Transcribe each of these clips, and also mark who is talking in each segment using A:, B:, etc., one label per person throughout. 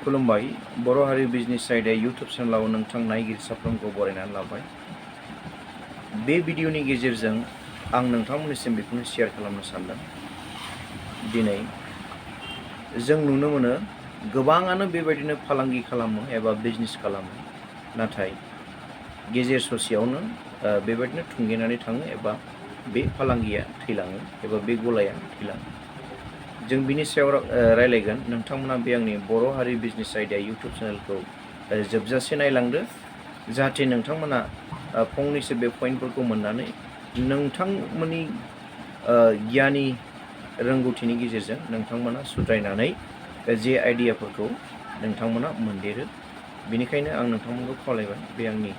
A: खुलुमबाय बर' हारि बिजनेस आयदा यूट्यूब चेनेलाव नोंथां नायगिरि साफ्रोमखौ बरायनानै लाबाय। बे भिडिअनि गेजेरजों आं नोंथांमोननिसिम बेखौनो शेयार खालामनो सानदों। दिनै जों नुनो मोनो गोबाङानो बेबायदिनो फालांगि खालामो एबा बिजनेस खालामो, नाथाय गेजेर ससेयावनो बेबायदिनो थुंगेनानै थाङो एबा बे फालांगिया थैलाङो एबा बे गलाया थैलाङो। जों बिनि सायाव रायलायगोन। नोंथांमोना बे आंनि बर' हारि बिजनेस आयदा यूट्यूब चेनेलखौ जोबजासे नायलांदो, जाहाथे नोंथांमोना फंनैसो बे पइन्टफोरखौ मोननानै नोंथांमोननि गियाननि रोंगौथिनि गेजेरजों नोंथांमोना सुद्रायनानै जे आइडियाफोरखौ नोंथांमोना मोनदेरो। बेनिखायनो आं नोंथांमोनखौ खावलायबाय बे आंनि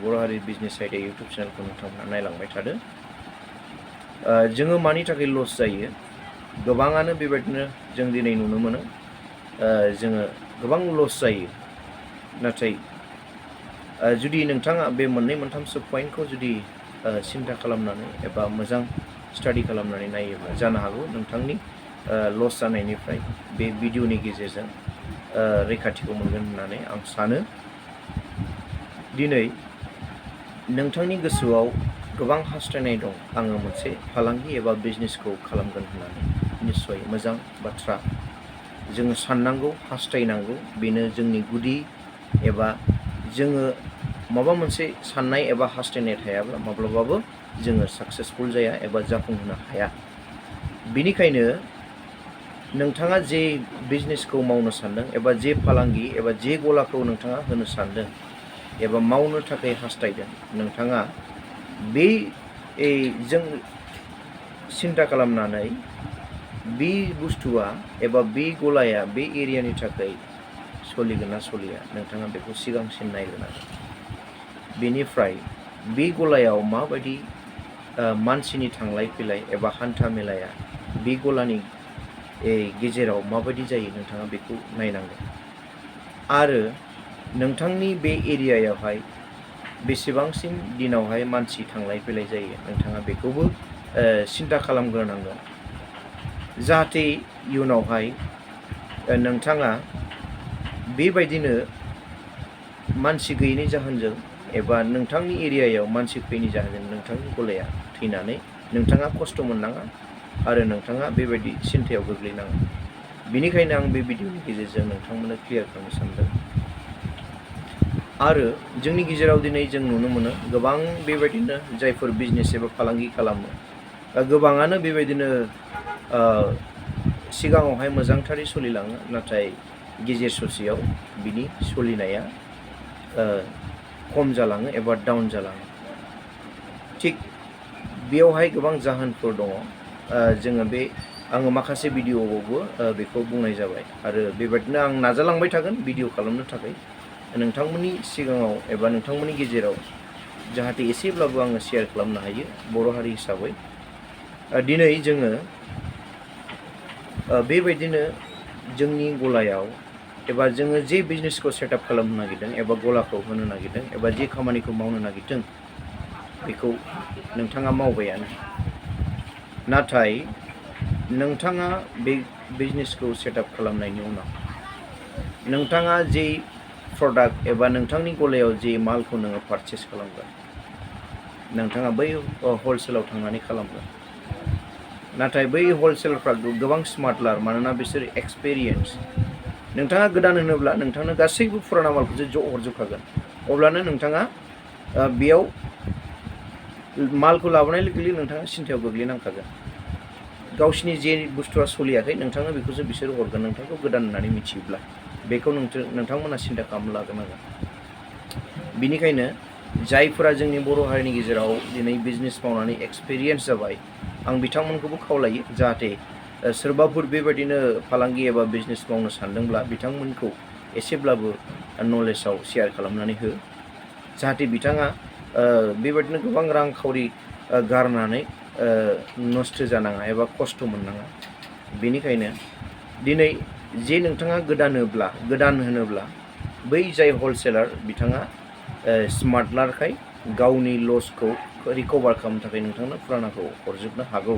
A: बर' हारि बिजनेस आयदा यूट्यूब चेनेलखौ नोंथांमोना नायलांबाय थादो। जोङो मानि थाखाय लस जायो? गोबाङानो बेबायदिनो जों दिनै नुनो मोनो जोङो गोबां लस जायो। नाथाय जुदि नोंथाङा बे मोननै मोनथामसो पइन्टखौ जुदि सिन्था खालामनानै एबा मोजां स्टाडि खालामनानै नायोब्ला जानो हागौ नोंथांनि लस जानायनिफ्राय बे भिडिअनि गेजेरजों रैखाथिखौ मोनगोन होननानै आं सानो। दिनै नोंथांनि गोसोआव गोबां हास्थायनाय दं, आङो मोनसे फालांगि एबा बिजनेसखौ खालामगोन होननानै। निस्सय मोजां बाथ्रा। जोङो साननांगौ, हास्थायनांगौ, बेनो जोंनि गुदि। एबा जोङो माबा मोनसे साननाय एबा हास्थायनाय थायाब्ला माब्लाबाबो जोङो साक्सेसफुल जाया एबा जाफुंहोनो हाया। बेनिखायनो नोंथाङा जे बिजनेसखौ मावनो सानदों एबा जे फालांगि एबा जे गलाखौ नोंथाङा होनो सानदों एबा मावनो थाखाय हास्थायदों, नोंथाङा बे जों सिन्था खालामनानै बे बुस्थुआ एबा बे गलाया बे एरियानि थाखाय सोलिगोन ना सोलिया, नोंथाङा बेखौ सिगांसिन नायग्रोनांगोन। बेनिफ्राय बे गलायाव माबायदि मानसिनि थांलाय फैलाय एबा हान्था मेलाया बे गलानि गेजेराव माबायदि जायो, नोंथाङा बेखौ नायनांगोन। आरो नोंथांनि बे एरियायावहाय बेसेबांसिम दिनावहाय मानसि थांलाय फैलाय जायो, नोंथाङा बेखौबो सिन्था खालामग्रोनांगोन। जाहाथे इयुनावहाय नोंथाङा बेबायदिनो मानसि गैयैनि जाहोनजों एबा नोंथांनि एरियायाव मानसि फैयैनि जाहोनजों नोंथांनि गलाया थैनानै नोंथाङा खस्थ' मोननाङा आरो नोंथाङा बेबायदि सिन्थायाव गोग्लैनाङा। बेनिखायनो आं बे भिडिअनि गेजेरजों नोंथांमोननो क्लियार खालामनो सानदों। आरो जोंनि गेजेराव दिनै जों नुनो मोनो गोबां बेबायदिनो जायफोर बिजनेस एबा फालांगि खालामो, गोबाङानो बेबायदिनो सिगाङावहाय मोजांथारै सोलिलाङो, नाथाय गेजेर ससेयाव बिनि सोलिनाया खम जालाङो एबा डाउन जालाङो। थिग बेयावहाय गोबां जाहोनफोर दङ। जोङो आङो माखासे भिडिअ'आवबो बेखौ बुंनाय जाबाय आरो बेबायदिनो आं नाजालांबाय थागोन भिडिअ खालामनो थाखाय नोंथांमोननि सिगाङाव एबा नोंथांमोननि गेजेराव, जाहाथे एसेब्लाबो आङो शेयार खालामनो हायो बर' हारि हिसाबै। दिनै जोङो बेबायदिनो जोंनि गलायाव एबा जोङो जे बिजनेसखौ सेटआप खालामनो नागिरदों एबा गलाखौ होनो नागिरदों एबा जे खामानिखौ मावनो नागिरदों बेखौ नोंथाङा मावबायानो। नाथाय नोंथाङा बे बिजनेसखौ सेटआप खालामनायनि उनाव नोंथाङा जे प्रडाक्ट एबा नोंथांनि गलायाव जे मालखौ नोङो पारचेस खालामगोन, नोंथाङा बै हलसेलाव थांनानै खालामगोन। नाथाय बै हलसेलफ्रा गोबां स्मार्टलार, मानोना बिसोर एक्सपिरियेन्स। नोंथाङा गोदान होनोब्ला नोंथांनो गासैबो फुराना मालखौसो ज' हरजोबखागोन। अब्लानो नोंथाङा बेयाव मालखौ लाबोनाय लोगो लोगो नोंथाङा सिन्थायाव गोग्लैनांखागोन। गावसिनि जे बुस्थुआ सोलियाखै नोंथांनो बेखौसो बिसोरो हरगोन, नोंथांखौ गोदान होननानै मिथियोब्ला। बेखौ नोंथांमोना सिन्था खालामनो लाग्रोनांगोन। बेनिखायनो जायफोरा जोंनि बर' हारिनि गेजेराव दिनै बिजनेस मावनानै एक्सपिरियेन्स जाबाय, आं बिथांमोनखौबो खावलायो जाहाथे सोरबाफोर बेबायदिनो फालांगि एबा बिजनेस मावनो सानदोंब्ला बिथांमोनखौ एसेब्लाबो नलेजाव शेयार खालामनानै हो, जाहाथे बिथाङा बेबायदिनो गोबां रांखावरि गारनानै नस्थ' जानाङा एबा खस्थ' मोननाङा। बेनिखायनो दिनै जे नोंथाङा गोदान होनोब्ला बै जाय हलसेलार बिथाङा स्मार्टलारखाय गावनि लसखौ रिकभार खालामनो थाखाय नोंथांनो फुरानाखौ हरजोबनो हागौ।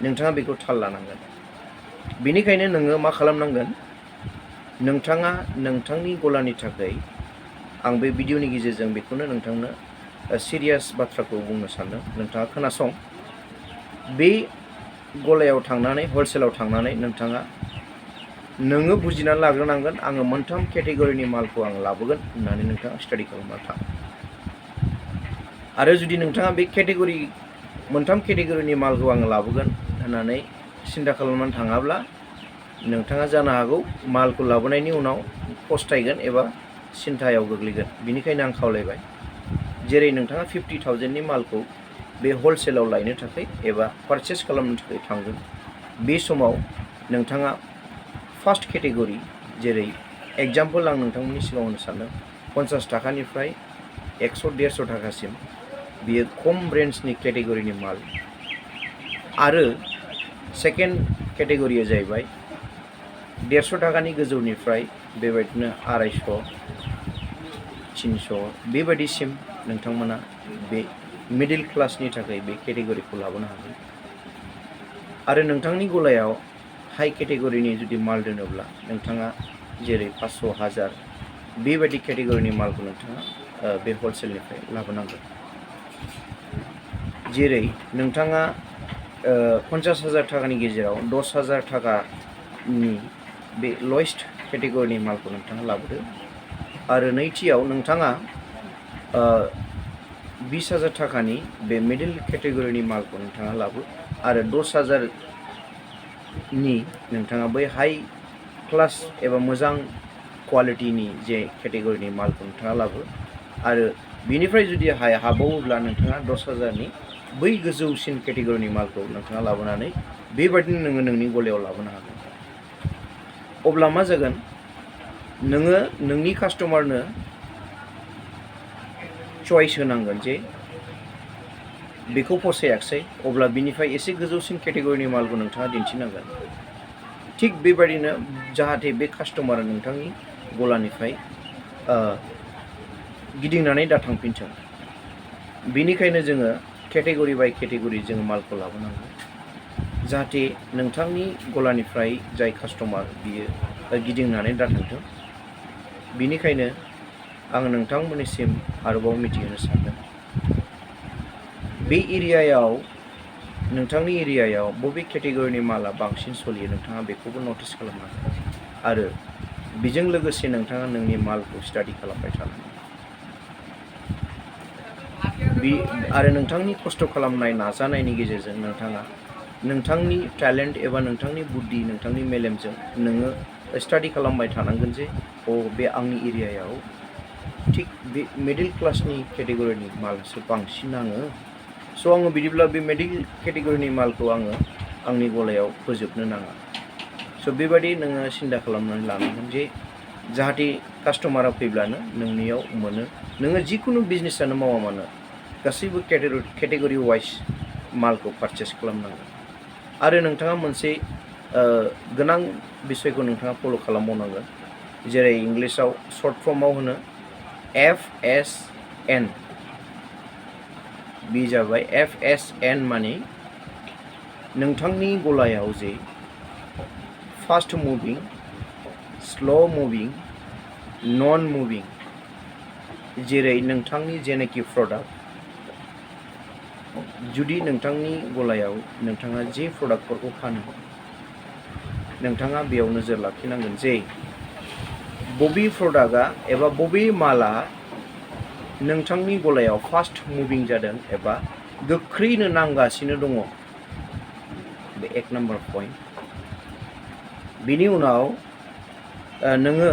A: नोंथाङा बेखौ थाल लानांगोन। बेनिखायनो नोङो मा खालामनांगोन, नोंथाङा नोंथांनि गलानि थाखाय आं बे भिडिअनि गेजेरजों बेखौनो नोंथांनो सिरियास बाथ्राखौ बुंनो सानदों। नोंथाङा खोनासं। बे गलायाव थांनानै हलसेलाव थांनानै नोङो बुजिनानै लाग्रोनांगोन आङो मोनथाम केटेगरिनि मालखौ आं लाबोगोन होननानै नोंथाङा स्टाडि खालामना थां। आरो जुदि नोंथाङा बे मोनथाम केटेगरिनि मालखौ आङो लाबोगोन होननानै सिन्था खालामनानै थाङाब्ला नोंथाङा जानो हागौ मालखौ लाबोनायनि उनाव फस्थायगोन एबा सिन्थायाव गोग्लैगोन। बेनिखायनो आं खावलायबाय, जेरै नोंथाङा 50,000नि मालखौ बे हलसेलाव लायनो थाखाय एबा पारचेस खालामनो थाखाय थांगोन, बे समाव नोंथाङा फार्स्ट केटेगरि, जेरै एग्जाम्पोल आं नोंथांमोननि सिगाङाव होनो सानदों 50 थाखानिफ्राय 100-150 थाखासिम बियो खम रेन्जनि केटेगरिनि माल। आरो सेकेन्ड केटेगरिया जाहैबाय 150 थाखानि गोजौनिफ्राय बेबायदिनो 250-300 बेबायदिसिम नोंथांमोना बे मिडिल क्लासनि थाखाय बे केटेगरिखौ लाबोनो हागोन। आरो नोंथांनि गलायाव हाई केटेगरिनि जुदि माल दोनोब्ला नोंथाङा जेरै 500-1000 बेबायदि केटेगरिनि मालखौ नोंथाङा बे हलसेलनिफ्राय लाबोनांगोन। जेरै नोंथाङा 50,000 थाखानि गेजेराव 10,000 थाखानि बे लयेस्ट केटेगरिनि मालखौ नोंथाङा लाबोदो। आरो नैथियाव नोंथाङा 20,000 थाखानि बे मिडिल केटेगरिनि मालखौ नोंथाङा लाबो। आरो 10,000नि नोंथाङा बै हाई क्लास एबा मोजां क्वालिटिनि जे केटेगरिनि मालखौ नोंथाङा लाबो। आरो बिनिफ्राय जुदि हाबावोब्ला नोंथाङा 10,000नि बै गोजौसिन केटेगरिनि मालखौ नोंथाङा लाबोनानै बेबायदिनो नोङो नोंनि गलायाव लाबोनो हागोन। अब्ला मा जागोन, नोङो नोंनि कास्टमारनो चइस होनांगोन जे बेखौ फसायाखिसै, अब्ला बिनिफ्राय एसे गोजौसिन केटेगरिनि मालखौ नोंथाङा दिन्थिनांगोन। थिग बेबायदिनो जाहाथे बे कास्टमारा नोंथांनि गलानिफ्राय गिदिंनानै दा थांफिनथों, बेनिखायनो जोङो केटेगरि बाय केटेगरि जोङो मालखौ लाबोनांगौ, जाहाथे नोंथांनि गलानिफ्राय जाय कास्टमार बियो गिदिंनानै दा थांथों। बेनिखायनो आं नोंथांमोननिसिम आरोबाव मिथिहोनो सानदों, बे एरियायाव नोंथांनि एरियायाव बबे केटेगरिनि माला बांसिन सोलियो नोंथाङा बेखौबो नटिस खालामनांगोन। आरो बेजों लोगोसे नोंथाङा नोंनि मालखौ स्टाडि खालामबाय थानांगोन। आरो नोंथांनि खस्थ' खालामनाय नाजानायनि गेजेरजों नोंथाङा नोंथांनि टेलेन्ट एबा नोंथांनि बुद्धि, नोंथांनि मेलेमजों नोङो स्टाडि खालामबाय थानांगोन जे बे आंनि एरियायाव थिग बे मिडिल क्लासनि केटेगरिनि मालसो बांसिन नाङो, स' आङो बिदिब्ला बे मिडिल केटेगरिनि मालखौ आङो आंनि गलायाव फोजोबनो नाङा। स' बेबायदि नोङो सिन्था खालामनानै लानांगोन जे जाहाथे कास्टमारा फैब्लानो नोंनियाव मोनो। नोङो जिखुनु बिजनेसानो मावा मानो गासैबो केटेगरि वाइज मालखौ पारचेस खालामनांगोन। आरो नोंथाङा मोनसे गोनां बिसयखौ नोंथाङा फल' खालामबावनांगोन, जेरै इंलिसाव सर्ट फर्माव होनो FSN। बे जाबाय FSN माने नोंथांनि गलायाव जे फास्ट मुभिं, स्ल' मुभिं, नन मुभिं, जेरै नोंथांनि जेनाखि प्रडाक्ट, जुदि नोंथांनि गलायाव नोंथाङा जे प्रडाक्टफोरखौ फानो, नोंथाङा बेयाव नोजोर लाखिनांगोन जे बबे प्रडाक्टआ एबा बबे माला नोंथांनि गलायाव फास्ट मुभिं जादों एबा गोख्रैनो नांगासिनो दङ। बे 1 नाम्बार पइन्ट। बिनि उनाव नोङो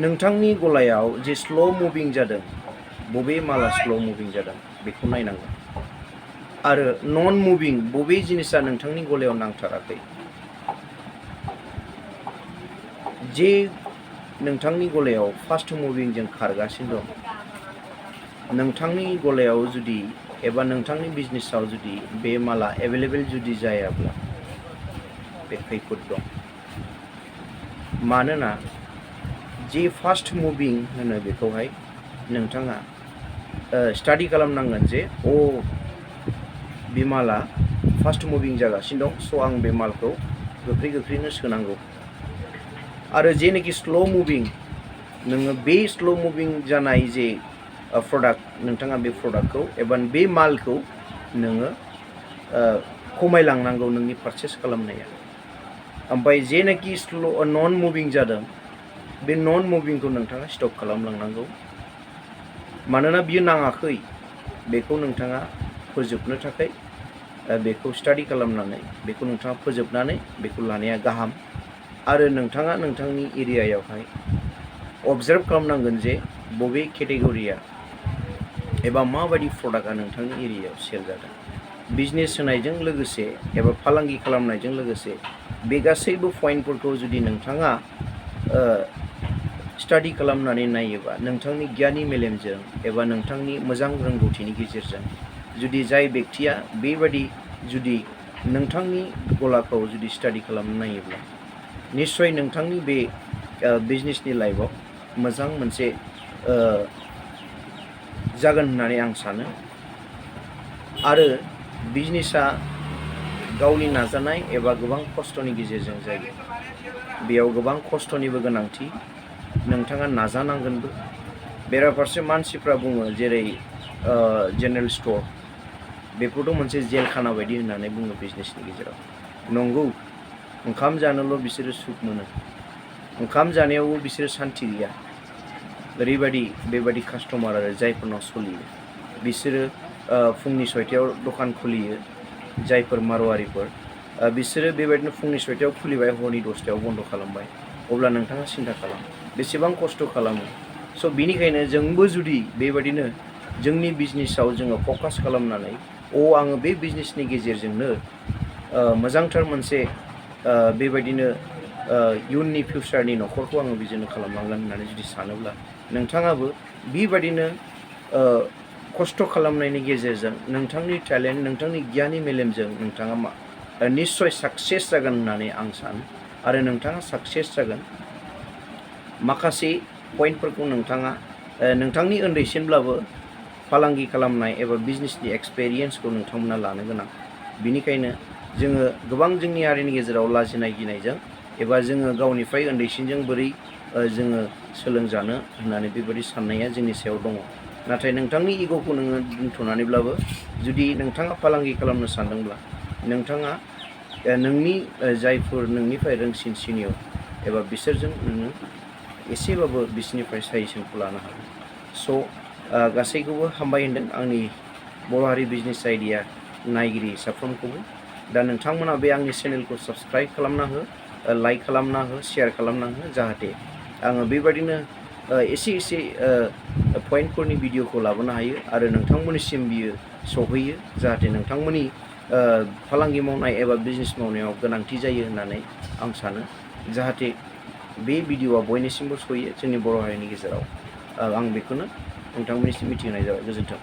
A: नोंथांनि गलायाव जे स्ल' मुभिं जादों, बबे माला स्ल' मुभिं जादों बेखौ नायनांगोन। आरो नन मुभिं, बबे जिनिसा नोंथांनि गलायाव नांथाराखै, जे नोंथांनि गलायाव फास्ट मुभिंजों खारगासिनो दं, नोंथांनि गलायाव जुदि एबा नोंथांनि बिजनेसाव जुदि बे माला एभेलेबेल जुदि जायाब्ला बे खैफोद दं। मानोना जे फास्ट मुभिं होनो बेखौहाय नोंथाङा स्टाडि खालामनांगोन जे बे माला फास्ट मुभिं जागासिनो दं, स' आं बे मालखौ गोख्रैनो सोनांगौ। आरो जेनाखि स्ल' मुभिं नोङो बे स्ल' मुभिं जानाय जे प्रडाक्ट नोंथाङा बे प्रडाक्टखौ एबा बे मालखौ नोङो खमायलांनांगौ नोंनि पारचेस खालामनाया। ओमफ्राय जेनाखि नन मुभिं जादों बे नन मुभिंखौ नोंथाङा स्टप खालामलांनांगौ। मानोना बियो नाङाखै बेखौ नोंथाङा फोजोबनो थाखाय बेखौ स्टाडि खालामनानै बेखौ नोंथाङा फोजोबनानै बेखौ लानाया गाहाम। आरो नोंथाङा नोंथांनि एरियायावहाय अबजार्भ खालामनांगोन जे बबे केटेगरिया एबा माबायदि प्रडाक्टआ नोंथांनि एरियायाव सेल जादों। बिजनेस होनायजों लोगोसे एबा फालांगि खालामनायजों लोगोसे बे गासैबो पइन्टफोरखौ जुदि नोंथाङा स्टाडि खालामनानै नायोबा नोंथांनि गियाननि मेलेमजों एबा नोंथांनि मोजां रोंगौथिनि गेजेरजों जुदि जाय बेक्तिया बेबायदि जुदि नोंथांनि गलाखौ जुदि स्टाडि खालामनो नायोब्ला निस्सय नोंथांनि बे बिजनेसनि लाइफआव मोजां मोनसे जागोन होननानै आं सानो। आरो बिजनेसा गावनि नाजानाय एबा गोबां खस्थ'नि गेजेरजों जायो। बेयाव गोबां खस्थ'निबो गोनांथि, नोंथाङा नाजानांगोनबो। बेराफारसे मानसिफ्रा बुङो जेरै जेनेरेल स्ट'र बेफोरथ' मोनसे जेलखाना बायदि होननानै बुङो बिजनेसनि गेजेराव। नंगौ, ओंखाम जानोल' बिसोरो सुख मोनो, ओंखाम जानायावबो बिसोरो सान्थि गैया। ओरैबायदि बेबायदि कास्टमार आरो जायफोरनाव सोलियो बिसोरो फुंनि 6टायाव दखान खुलियो। जायफोर मारवारिफोर बिसोरो बेबायदिनो फुंनि 6टायाव खुलिबाय, हरनि 10टायाव बन्द' खालामबाय। अब्ला नोंथाङा सिन्था खालाम बेसेबां खस्थ' खालामो। स' बिनिखायनो जोंबो जुदि बेबायदिनो जोंनि बिजनेसाव जोङो फकास खालामनानै आङो बे बिजनेसनि गेजेरजोंनो मोजांथार मोनसे बेबायदिनो इयुननि फिउचारनि न'खरखौ आङो बिजोंनो खालामलांगोन होननानै जुदि सानोब्ला नोंथाङाबो बेबायदिनो खस्थ' खालामनायनि गेजेरजों नोंथांनि टेलेन्ट नोंथांनि गियाननि मेलेमजों नोंथाङा निस्सय साक्सेस जागोन होननानै आं सानो। आरो नोंथाङा साक्सेस जागोन। माखासे पइन्टफोरखौ नोंथाङा नोंथांनि उन्दैसिनब्लाबो फालांगि खालामनाय एबा बिजनेसनि एक्सपिरियेन्सखौ नोंथांमोना लानो गोनां। बिनिखायनो जोङो गोबां जोंनि हारिनि गेजेराव लाजिनाय गिनायजों एबा जोङो गावनिफ्राय उन्दैसिनजों बोरै जोङो सोलोंजानो होननानै बेबायदि साननाया जोंनि सायाव दङ। नाथाय नोंथांनि इग'खौ नोङो दोनथ'नानैब्लाबो जुदि नोंथाङा फालांगि खालामनो सानदोंब्ला नोंथाङा नोंनि जायफोर नोंनिफ्राय रोंसिन सिनियर एबा बिसोरजों नोङो एसेबाबो बिसोरनिफ्राय साजेसनखौ लानो हागोन। स' गासैखौबो हामबाय होनदों आंनि बर' हारि बिजनेस आइडिया नायगिरि साफ्रोमखौबो। दा नोंथांमोना बे आंनि चेनेलखौ साबस्क्राइब खालामना हो, लाइक खालामना हो, शेयार खालामना हो, जाहाथे आङो बेबायदिनो एसे पइन्टफोरनि भिडिअखौ लाबोनो हायो आरो नोंथांमोननिसिम बियो सहैयो, जाहाथे नोंथांमोननि फालांगि मावनाय एबा बिजनेस मावनायाव गोनांथि जायो होननानै आं सानो। जाहाथे बे भिडिअआ बयनिसिमबो सहैयो जोंनि बर' हारिनि गेजेराव। आं बेखौनो नोंथांमोननिसिम मिथिहोनाय जाबाय। गोजोन्थों।